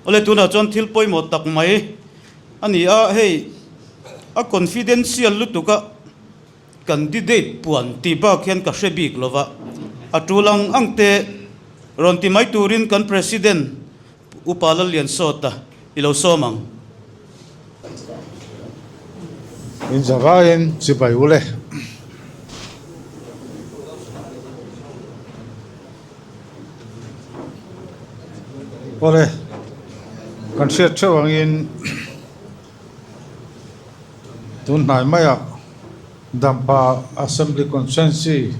Awle tunah chuan thil pawimawh tak mai a ni a, hei a confidential lutuk a candidate puan tih bak hian ka hre bik lo va, a tul ang ang te rawn ti mai turin kan President Upa Lalliansawta i lo sawm ang. In zavaiin chibai u le. Awle, kan hriat theuh angin tun hnai maiah Dampa Assembly Constituency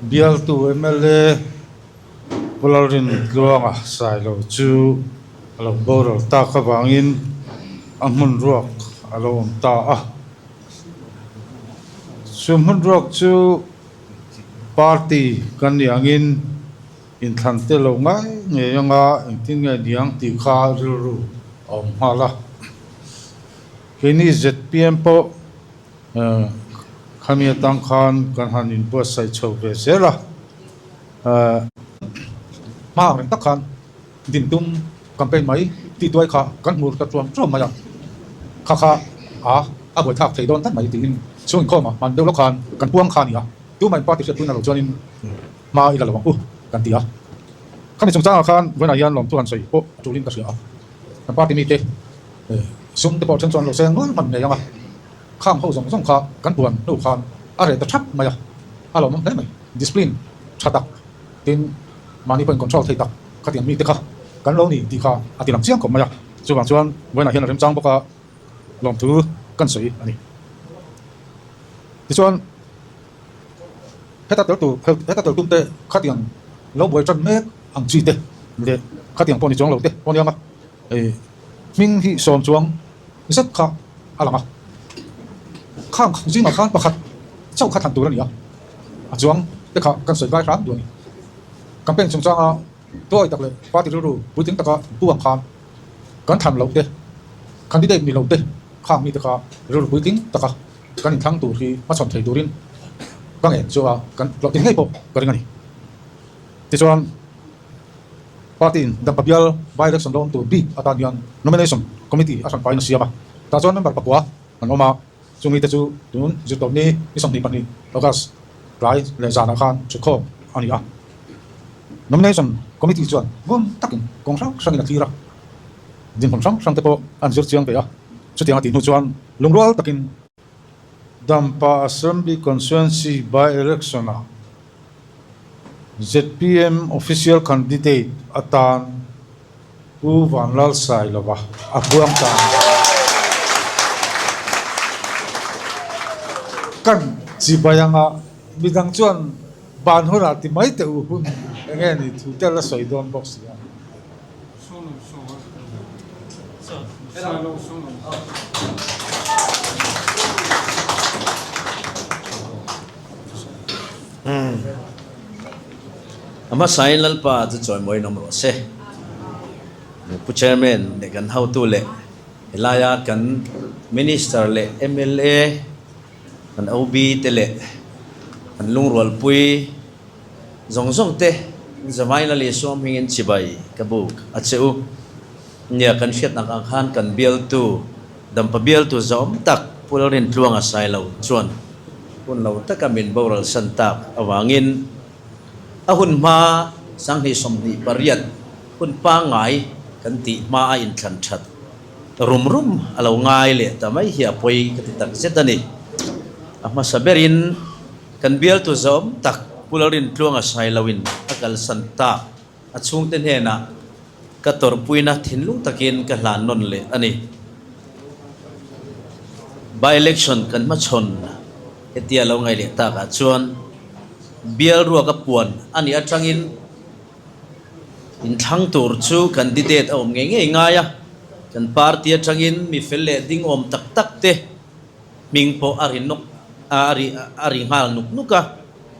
bialtu mla Pu Lalrintluanga Sailo chu a lo boral tak avangin a hmun ruak a lo awm ta a. Chu hmun ruak chu Party kan nih angin inthlan te lo ngai ngei anga engtin nge niang tih kha rilru a awm nghal a. Keini zpm pawh khami atang khan kan han inbuatsaih chho ve zel a. Hma ang reng tak khan din tum campaign mai tih tuai kha kan hmur ta tuam tuam mai a, kha kha a a buaithlak thei dawn tlat mai tiin chhung inkhawm a hman deuh lawk khan kan puang kha a ni a, tumah in party hriatpuina lo chuanin hma i la lo ang u kan ti a. Khami chungchangah khan vawiinah hian lawmthu han sawi pawh a tulin ka hria a, kan party mite sum te pawh then chuan lo seng nual hman ngei ang a, khang ho zawng zawng kha kan puan hnu khan a reh ta thap mai a, a lawmawm hle mai. Discipline tha tak tin mahni pawhin control thei tak khatiang mite kha kan lo ni tih kha a ti lang chiang khawp mai a, chuvang chuan vawiinah hian a remchang bawk a lawmthu kan sawi a ni. Tichuan heta tel tur heta tel tum te khatiang lo buai tan mek ang chi te leh khatiang pawh ni chuang lo te pawh nia hming hi sawm chuang zet kha a lang a, khang zingah khan pakhat chauh kha thlan tur a ni a, a chuang te kha kan sawi vai hram duh a ni. Campaign chungchanga tuai tak leh party rilru puitling taka pu ang khan kan thlan loh te, candidate ni lo te khang mite kha rilru puitling taka kan inthlang tur hi hmachhawn thei turin ka ngen chu a, kan hlawhtling ngei pawh ka ring a ni. Tichuan. Party in Dampa bial by-election lo awm tur bik atan hian Nomination Committee a hranpain a siam a, tah chuan member pakua an awm a, chumi te chu tun Zirtawpni ni 22 August tlai leh zanah khan thutkhawm a ni a. Nomination Committee chuan ngun takin kawng hrang hrangin a thlir a, dinhmun hrang hrang te pawh an zir chiang ve a, chutiang a tih hnu chuan lungrual takin Dampa Assembly Constituency by-election-ah zpm official candidate atan Pu Vanlalsailova a puang ta a. Kan chibai anga midang chuan ban hunah ti mai teh u hun enge ni thu te la sawi dawn bawk si a. A hmasain Lalpa chu chawimawiin awm rawh se. Pu Chairman leh kan hotu leh helaia kan Minister leh mla kan OB te leh kan lungrualpui zawng zawng te Zavai Lal Isua hmingin chibai ka buk a che u. Nia kan hriatnak ang khan kan bialtu Dampa bialtu zawm tak Pu Lalrintluanga Sailo chuan hun lo taka min boral san tak avangin a hun hma 2028 hun pangngai kan tih hma a inthlan that rum rum a lo ngai leh ta mai hi a pawi ka ti tak zet a ni. A hmasa berin kan bialtu zawm tak Pu Lalrintluanga Sailoin a kalsan tak a chhungte hnenah ka tawrhpuina thinlung takin ka hlan nawn leh a ni. By-election kan hmachhawn hetia lo ngaih leh takah chuan bial ruaka puan a nih atangin inthlang tur chu candidate a awm ngei ngei ngai a, kan party atangin mi fel leh ding awm tak tak te hming pawh a ri nawk a ri a ri nghal nuk nuk a,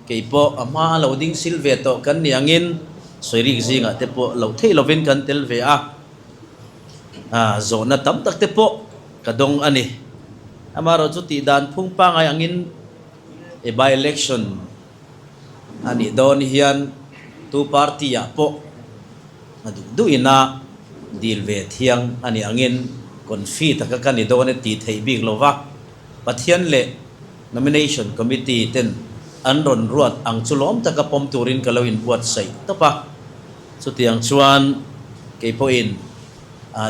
kei pawh a hma a lo ding sil ve tawh kan nih angin sawirik zingah te pawh loh theih lovin kan tel ve a, zawhna tam tak te pawh ka dawng a ni. Amaherawh chu tih dan phung pangngai angin e by election a nih dawn hian tu party ah pawh a duh duh ina. dil ve thiang a nih angin confi taka ka ni dawn e tih theih bik lo va, Pathian leh Nomination Committee ten an rawn ruat ang chu lawm taka pawm turin ka lo inbuatsaih tawp a. Chutiang chuan kei pawhin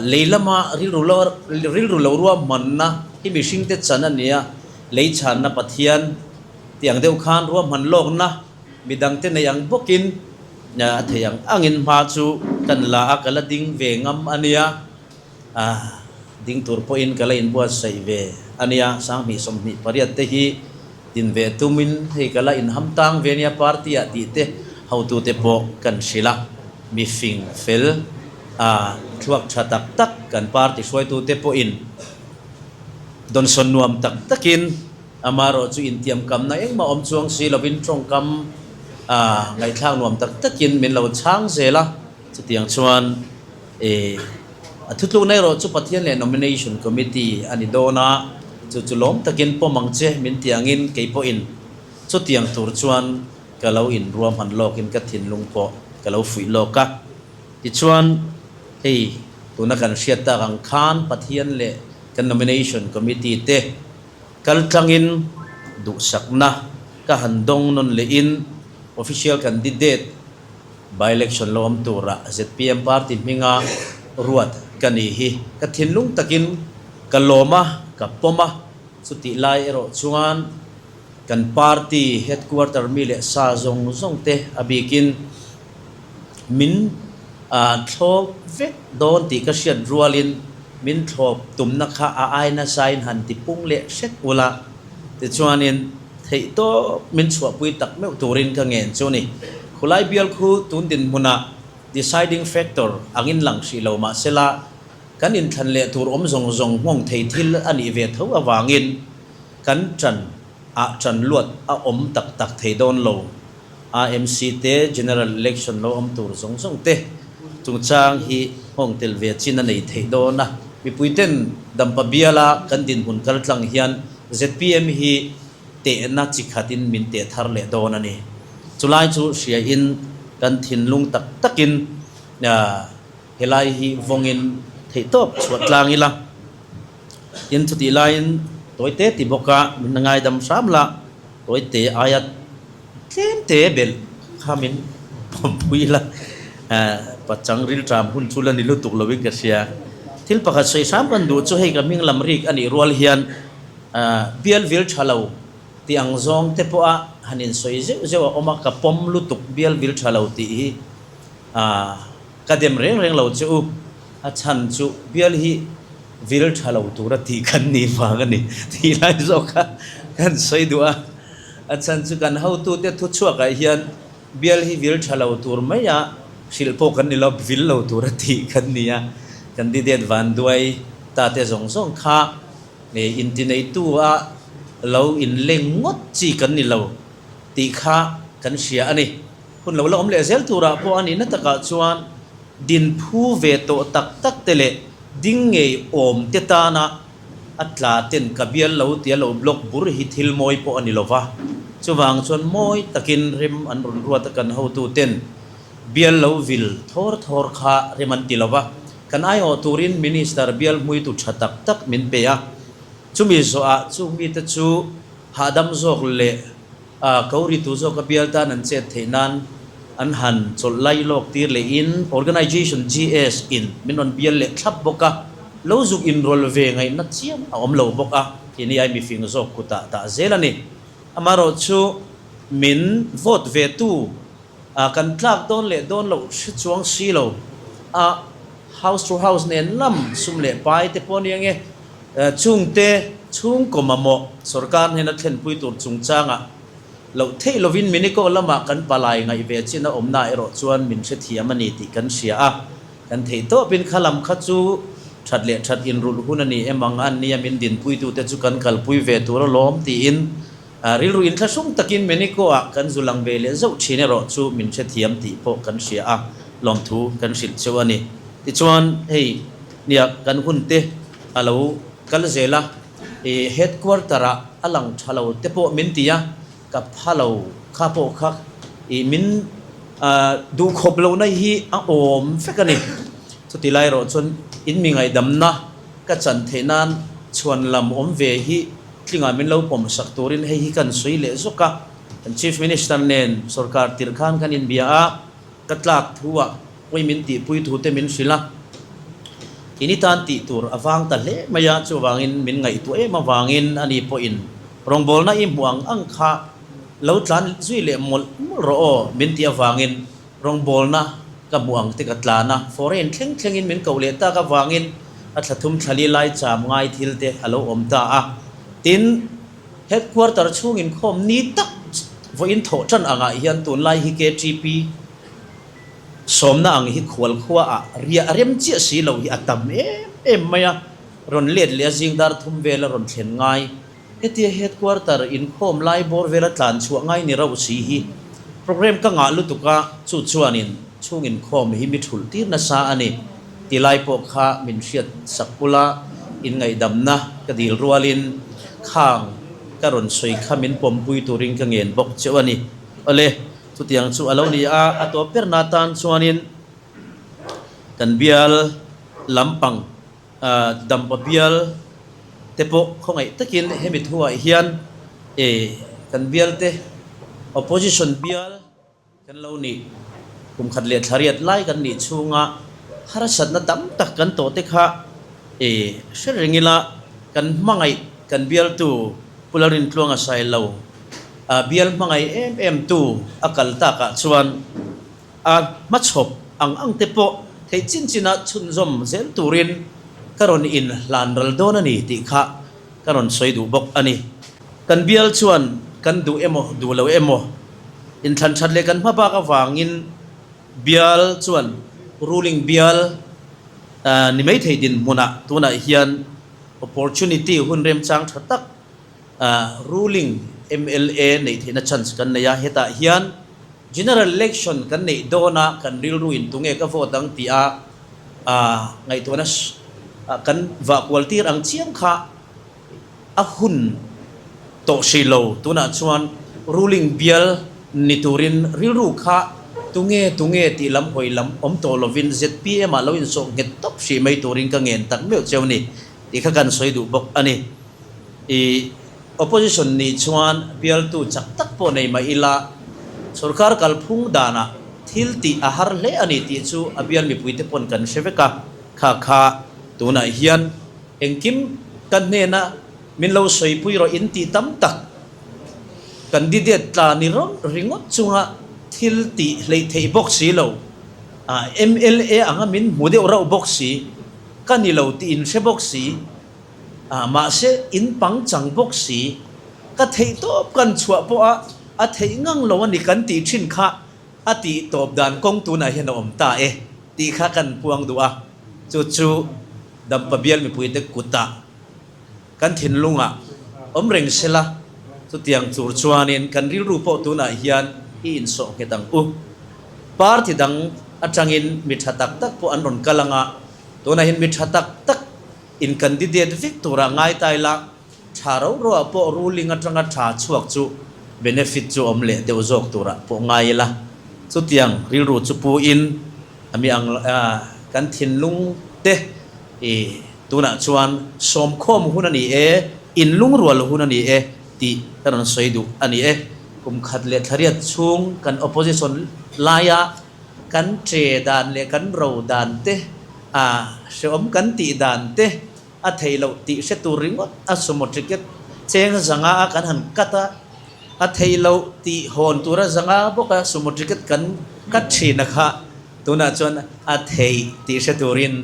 lei lama rilru lo rilru lo ruahmanna hi mihringte chan a nia, lei chhanna Pathian tih ang deuh khan ruahman lawkna midangte nei ang bawkin a thei ang angin hma chu kan la a, ka la ding ve ngam a nia. A ding tur pawhin ka la inbuatsaih ve a nia, 2028 te hi din ve tumin hei ka la inham tang ve nia party ah tih te hotute pawh kan hrilh a, mi fing fel a thluak tha tak tak kan party hruaitute pawhin dawnsawn nuam tak takin amaherawh chu intiamkamna engmah awm chuang si lovin tawngkam a ngaihthlak nuam tak takin min lo chhang zel a, chutiang chuan E, a thutlukna erawh chu Pathian leh Nomination Committee a ni dawn a, chu chu lawm takin pawm ang che min ti angin kei pawhin chutiang tur chuan ka lo inruahman lawkin ka thinlung pawh ka lo fuih lawk a. Tichuan, hei tuna kan hriat tak ang khan Pathian leh kan Nomination Committee te kaltlangin duhsakna ka han dawng nawn lehin Official Candidate By-election lo awm tura zpm party hminga ruat ka ni hi ka thinlung takin ka lawm a, ka pawm a, chutih lai erawh chuan kan party headquarter mi leh sa zawng zawng te a bikin min thlawp vek dawn tih ka hriat rualin min thlawp tumna kha a ai nasain han ti pung leh hret ula tichuanin Theih tawp min chhuahpui tak meuh turin ka ngen chu ni. Khulai bial khu tun dinhmunah deciding factor angin lang hrih lo mah sela, kan inthlan leh tur awm zawng zawng nghawng thei thil a nih ve tho avangin kan ṭan ah ṭan luat a awm tak tak thei dawn lo. AMC te General Election lo awm tur zawng zawng te chungchang hi nghawng tel ve chin a nei theih dawn a. Mipuiten Dampa biala kan dinhmun kaltlang hian zpm hi tehna chi khatin min teh thar leh dawn a ni. Chulai chu hriain kan thinlung tak takin helai hi vawngin theihtawp chhuah tlang ila. Tin, chutih laiin tawite ti bawka min ngaidam hram la, tawite aia tlemte belh kha min pawmpui la, pachang rilṭam hun chu la ni lutuk lovin ka hria. Thil pakhat sawi hram kan duh chu hei ka hming lam rik a nih rual hian bial vil tha lo tih ang zawng te pawha han insawi zeuh zeuh a awm a, ka pawm lutuk bial vil tha lo tih hi ka dem reng reng lo che u, a chhan chu bial hi vil tha lo tura tih kan nih vang a ni tih lai zawk kha kan sawi duh a, a chhan chu kan hotute thuchhuakah hian bial hi vil tha lo tur maia hrilh pawh kan ni lo, vil lo tura tih kan ni a, candidate vanduai ta te zawng zawng kha intineitu a lo inleng ngawt chi kan ni lo tih kha kan hria a ni. Hun lo la awm leh zel turah pawh a nihna takah chuan din phu ve tawh tak tak te leh ding ngei awm te tana a tla ten ka bial lo tia lo block bur hi thil mawi pawh a ni lo va. Chuvang chuan mawi takin rem an rawn ruat a kan hotu ten bial lo vil thawr thawr kha rem an ti lo va. Kan aiawh turin Minister bial hmuitu tha tak tak min pe a. Chumi zawhah chung mite chu hahdam zawk leh A ko ritu zawk a bial tan an chet theih nan an han chawlh lai lawk tir lehin Organization GS in min rawn bial leh thlap bawk a, lo zuk inrawlh ve ngaihna chiam a awm lo bawk a, keini ai mifing zawk kutah dah zel a ni. Amaherawhchu min vote ve tu a kan tlak dawn leh dawn loh hre chuang si lo a, house to house nen lam sum leh pai te pawh a ni ange. Chungte chhungkaw mamawh sorkar hnena thlenpui tur chungchangah loh theih lovin Minikaw lamah kan palai ngaih ve chin a awmna erawh chuan min hrethiam a ni tih kan hria a, kan theih tawpin kha lam kha chu that leh that inrulh hun a ni em ang a nia min dinpuitute chu kan kalpui ve tur alawm tiin rilru inthlahrung takin Minikaw-ah kan zu lang ve leh zauh thin erawh chu min hrethiam tih pawh kan hria a, lawmthu kan hrilh cheu a ni. Tichuan hei nia kan hunte a lo kal zel a, i headquarter ah a lang tha lo te pawh min ti a, ka pha lo kha pawh kha i min duhkhawp lohna hi a awm vek a ni. Chuti lai erawh chuan in mi ngaihdamna ka chan theih nan chhuan lam awm ve hi tlingah min lo pawm sak turin hei hi kan sawi leh zawk a. Kan Chief Minister nen sorkar tirh khan kan inbia a, ka tlak thu ah pawi min tihpui thu te min hrilh a. In i tan tih tur a vang ta hle mai a, chuvangin min ngaihtuah em avangin ani pawhin rawngbawlna i hmuh ang ang kha lo tlan zui leh mawlh mawlh rawh aw min tih avangin Rawngbawlna ka hmuh ang te ka tlan a, foreign thleng thlengin min koh leh tak avangin a thla thum thla li lai cham ngai thil te a lo awm ta a. Tin, headquarter chhung inkhawm ni tak vawiin thawh tan angah hian tunlai hi KTP sawmna ang hi khual khua ah riah rem chiah si lo hi a tam em em mai a, rawn let leh a zing dar thum vel a rawn thlen ngai. Hetia headquarter inkhawm lai bawr vela tlan chhuah ngai ni rauh si hi program ka ngah lutuk a, chu chuanin chhung inkhawm hi mi thulh tir nasa a ni ti lai pawh kha min hriat sak ula, inngaihdamna ka dil rualin khang ka rawn sawi kha min pawmpui turin ka ngen bawk cheu a ni. Awle, chutiang chu a lo ni a, a tawp berna tan chuanin kan bial lampang Dampa bial te pawh khawngaih takin hemi thuah hian kan bial te opposition bial kan lo nih kum khat leh thla riat lai kan nih chhunga harsatna tam tak kan tawh te kha hre reng ila kan hmangaih kan bialtu Pu Lalrintluanga Sailo bial hmangaih em em tu a kal takah chuan A hmachhawp ang ang te pawh theih chin china chhunzawm zel turin ka rawn inhlan ral dawn a ni tih kha ka rawn sawi duh bawk a ni. Kan bial chuan kan duh emaw duh lo emaw inthlan that leh kan hma bak avangin bial chuan ruling bial ni mai thei dinhmunah tunah hian opportunity hun remchang tha tak ruling mla neih theihna chance kan nei a, hetah hian General Election kan neih dawna kan rilru in tunge ka vote ang tih a ngaihtuahna kan vah kual tir ang chiam kha a hun tawh hrih lo. Tunah chuan ruling bial ni turin rilru kha tunge tunge tih lam hawi lam awm tawh lovin zpm ah lo insawh nghet tawp hrih mai turin ka ngen tak meuh cheu ni tih kha kan sawi duh bawk a ni. I Opposition nih chuan bialtu chak tak pawh nei mah ila, sorkar kalphung danah thil tih a har hle a ni tih chu a bial mipuite pawn kan hre vek a, kha kha tunah hian engkim ka hnena min lo sawipui rawh in tih tam tak candidate tla ni rawng ringawt chunga thil tih hleih theih bawk si lo, mla anga min hmu deuh rauh bawk si, ka ni lo tih in hre bawk si. A, mahse in pangchang bawk si, ka theih tawp kan chhuah pawh a, a theih ngang lo a ni kan tih thin kha a tih tawp dan kawng tunah hian a awm ta e tih kha kan puang duh a, chu chu Dampa bial mipuite kutah kan thinlungah awm reng sela, chutiang tur chuanin kan rilru pawh tunah hian i insawh nghet ang u. Party dang atangin mi tha tak tak pawh an rawn kal anga, tunah hian mi tha tak tak In candidate vek tura ngai ta ila, tha ro ro ah pawh ruling atanga tha chhuak chu benefit chu awm leh deuh zawk turah pawh ngai ila. Chutiang rilru chu pu in a mi ang kan thinlung te i tunah chuan sawmkhawm hun a ni e, inlungrual hun a ni e tih ka rawn sawi duh a ni e. Kum khat leh thlariat chhung kan opposition laia kan che dan leh kan ro dan te A hreawm kan tih dan te a theih loh tih hre tur ringawt a sumo ticket cheng zanga a kan han cut a, a theih loh tih hawn tura zanga bawk a sumo ticket kan cut thin a kha tunah chuan a theih tih hre turin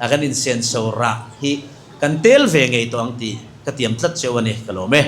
a kan insenso rah hi kan tel ve ngei tawh ang tih ka tiam tlat cheu a ni ka lawm e.